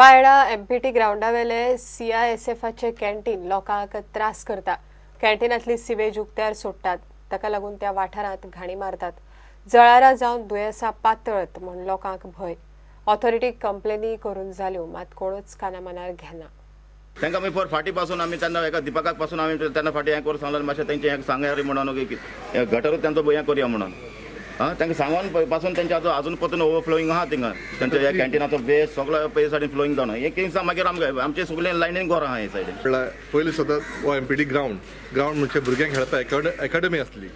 Baina empty ग्रावंडावेले सीआयएसएफाचे canteen लोकांक त्रास करता. कॅन्टीनांतली सिवेज उक्त्यार सोडटात, ताका लागून त्या वाठारांत घाणी मारतात. जळारां जावन दुयेंसां पातळत म्हूण लोकांक भंय. ऑथॉरिटीक कंप्लेनी करून जाल्यो, मात कोणूच कानामनार घेना. तांकां आमी फॉर फाटी पासून आमी तेन्ना एका दिपकाक पासून आमी तेन्ना फाटी हें करून सांगलें, मातशें तेंचें हें सांगया रे म्हणून गटरूच तेंचो हें करुया म्हणून. आं, तांकां सांगून पासून तेंचे आतां अजून परतून ओवरफ्लोईंग आहा थिंगा. तेंच्या ह्या कॅन्टिनाचो वेस्ट सगळो पळय सायडीन फ्लोईंग जावन हें कितें मागीर आमकां आमचे सगळे लायनीन घर आहा हे सायडीन. म्हणल्यार पयलीं सदांच हो एमपीटी ग्रावंड ग्रावंड म्हणजे भुरग्यांक खेळपाक एकाडमी आसली.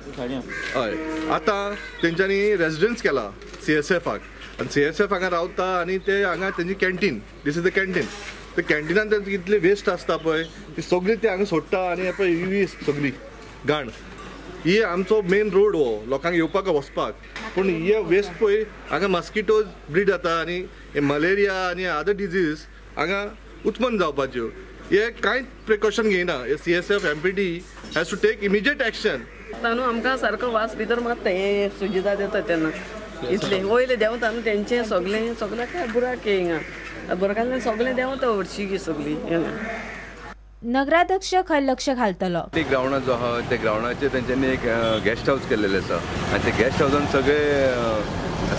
हय, आतां तेंच्यांनी रेजिडन्स केला सीएसएफाक आनी सीएसएफ हांगा रावता आनी ते हांगा तेंची canteen, this is the canteen. ते कॅन्टिनान तेंची कितली वेस्ट आसता पळय ती सगळी ते हांगा सोडटा आनी पळय ही सगळी घाण. ही आमचो मेन रोड हो लोकांक येवपाक वचपाक, पूण हे वेस्ट पळय हांगा मस्किटोज ब्रीड जाता आनी मलेरिया आनी अदर डिजीज हांगा उत्पन्न जावपाच्यो. हे कांयच प्रिकॉशन घेयना. हे CSF MPT has to take immediate action. आतां न्हू आमकां सारको वास भितर मारता, हे सुजिता येता तेन्ना इतलें वयलें देंवता न्हू तेंचें सगळें सगळें काय बुराक हिंगा बुराकांतल्यान सगळें देंवता हरशीं सगळीं हिंगा. नगराध्यक्ष खंय लक्ष घालतलो? ते ग्रावंड जो आहा त्या ग्रावंडाचेर तेंच्यांनी एक गेस्ट हावस केल्लेलें आसा आनी ते गेस्ट हावसान सगळे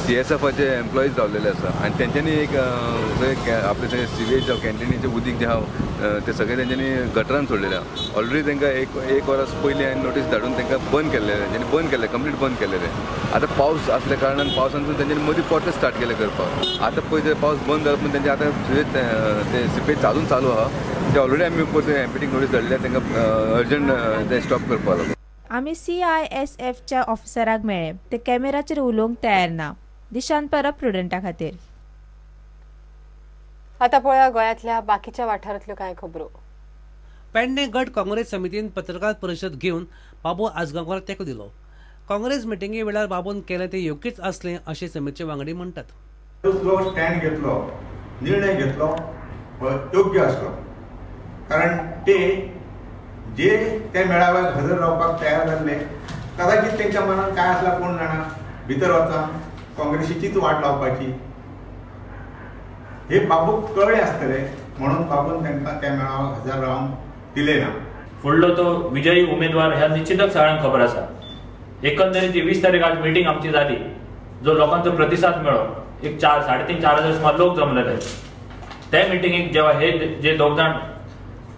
सीएसएफाचे एम्प्लॉईज रावलेले आसा आनी तेंच्यांनी एक आपले थंय सिवेज जावं कॅन्टिनीचें उदीक जें आहा तें सगळें तेंच्यांनी गटरान सोडलेलें आहा. ऑलरेडी तांकां एक वरां पयलीं हांवें नोटीस धाडून तांकां बंद केल्लें, तेंच्यांनी बंद केल्लें, कंप्लीट बंद केल्लें. आतां पावस आसल्या कारणान पावसानसून तेंच्यांनी मदीं परतें स्टार्ट केलें करपाक. आतां पळय पावस बंद जालो पूण तेंचे आतां ते सिपेज चालून चालू आहा. ते ऑलरेडी आमी परते एमपीटीक नोटीस धाडल्या तांकां अर्जंट ते स्टॉप करपाक लागून. आमी सीआयएसएफच्या ऑफिसराक मेळ्ळे, ते कॅमेराचेर उलोवंक तयार ना. दिशांत परब प्रुडंटा खातीर. आतां पळोवया गोंयांतल्या बाकीच्या वाठारांतल्यो कांय खबरो. पेडणे गट काँग्रेस समितीन पत्रकार परिशद घेवन बाबू आजगांवकाराक तेंको दिलो. काँग्रेस मिटिंगे वेळार बाबून केलें तें योग्यच आसलें अशें समितीचे वांगडी म्हणटात. जो स्टँड घेतलो, निर्णय घेतलो योग्य आसलो, कारण ते जे त्या मेळाव्याक हजर रावपाक तयार जाल्ले कदाचित तेंच्या मनात काय आसला कोण जाणा, भितर वचा काँग्रेसीचीच वाट लावपाची हे बाबूक कळ्ळें आसतलें म्हणून बाबून तांकां त्या मेळाव्याक हजर रावंक दिलें ना. फुडलो तो विजयी उमेदवार ह्या निश्चितच सगळ्यांक खबर आसा. एकंदरीत जी 20 तारीख आज मिटींग आमची जाली, जो लोकांचो प्रतिसाद मेळ्ळो, एक 4, 3.5, 4 हजार सुमार लोक जमलेले. त्या मिटिंगेक जेव्हा हे जे दोग जाण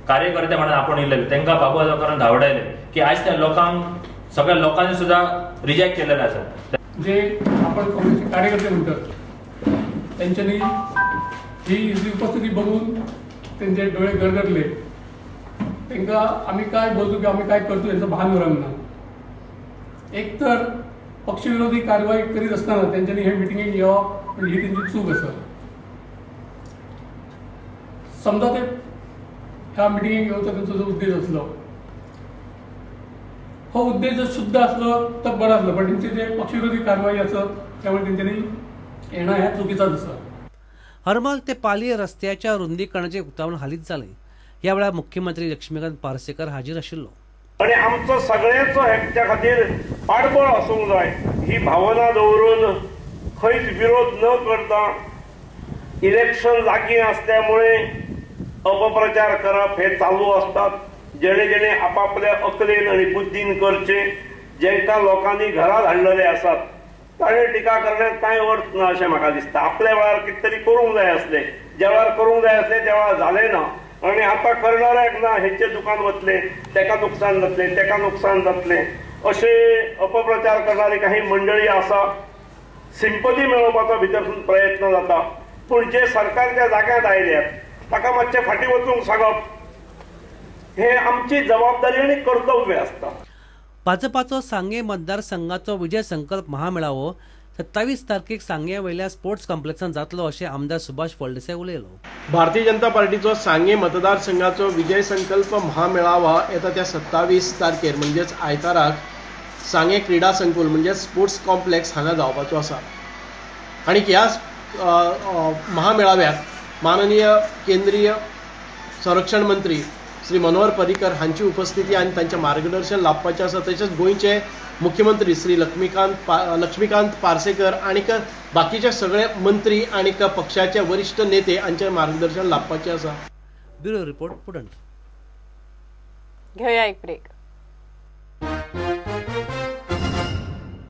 कार्यकर्ते म्हणून आपण येयलेले तांकां बाबू आजगांवकारान धांवडायले की आयज त्या लोकांक सगळ्या लोकांनी सुद्दां रिजेक्ट केलेले आसा. जे आपण काँग्रेसचे कार्यकर्ते म्हणतात त्यांच्यानी ही उपस्थिती बघून त्यांचे डोळे गरगरले. तांकां आमी काय बोलतो किंवा आमी काय करतो हेचो भान उरंक ना. एक तर पक्षविरोधी कारवाई करीत असताना त्यांच्यानी हे मिटिंगेक येवप म्हणजे ही तेंची चूक आसा. समजा ते ह्या मिटिंगेक येवचो तेंचो जो उद्देश आसलो हो उद्देश जर शुद्ध आसलो तर बरो आसलो, पण तेंचे जे पक्षविरोधी कारवाई आसत त्यामुळे तेंच्यांनी येणं हें चुकीचंच आसा. हरमल ते पाली रस्त्याच्या रुंदीकरणाचें उक्तावण हालींच जालें. ह्या वेळार मुख्यमंत्री लक्ष्मीकांत पार्सेकर हाजीर आशिल्लो. आनी आमचो सगळ्यांचो हेच्या खातीर पाठबळ आसूंक जाय ही भावना दवरून खंयच विरोध न करता इलेक्शन लागीं आसल्यामुळे अपप्रचार करप हे चालू आसतात. जेणे जेणे आपापल्या अकलेन आनी बुद्दीन करचें. जेंकां लोकांनी घरा धाडलेले आसात ताणें टिका करण्यात कांय अर्थ ना अशें म्हाका दिसता. आपल्या वेळार कितें तरी करूंक जाय आसलें, ज्या वेळार करूंक जाय आसलें त्या वेळार जालें ना आनी आतां करणाऱ्याक ना, हेंचें दुकान वतलें, तेका नुकसान जातलें, तेका नुकसान जातलें अशें अपप्रचार करणारी काही मंडळी आसा. सिंपती मेळोवपाचो भितरसून प्रयत्न जाता, पूण जे सरकारच्या जाग्यात आयल्यात ताका मातशें फाटीं वचूंक सांगप हे आमची जबाबदारी आनी कर्तव्य आसता. भाजपाचो सांगे मतदारसंघाचो विजय संकल्प महामेळावो 27 तारखेक सांगे वयल्या स्पोर्ट्स कॉम्प्लेक्सान जातलो अशें आमदार सुभाष फळदेसाय उलयलो. भारतीय जनता पार्टीचो सांगे मतदारसंघाचो विजय संकल्प महामेळावा येता त्या 27 तारखेर म्हणजेच आयताराक सांगे क्रीडा संकुल म्हणजे स्पोर्ट्स कॉम्प्लेक्स हांगा जावपाचो आसा. आनी ह्या महामेळाव्याक माननीय केंद्रीय संरक्षण मंत्री श्री मनोहर पर्रीकर हांची उपस्थिती आनी तांचें मार्गदर्शन लाभपाचें आसा. तशेंच गोंयचे मुख्यमंत्री श्री लक्ष्मीकांत पार्सेकर आनीक बाकीचे सगळे मंत्री आनीक पक्षाचे वरिश्ठ नेते हांचें मार्गदर्शन लाभपाचें आसा. Bureau report, Prudent. घेवया एक ब्रेक.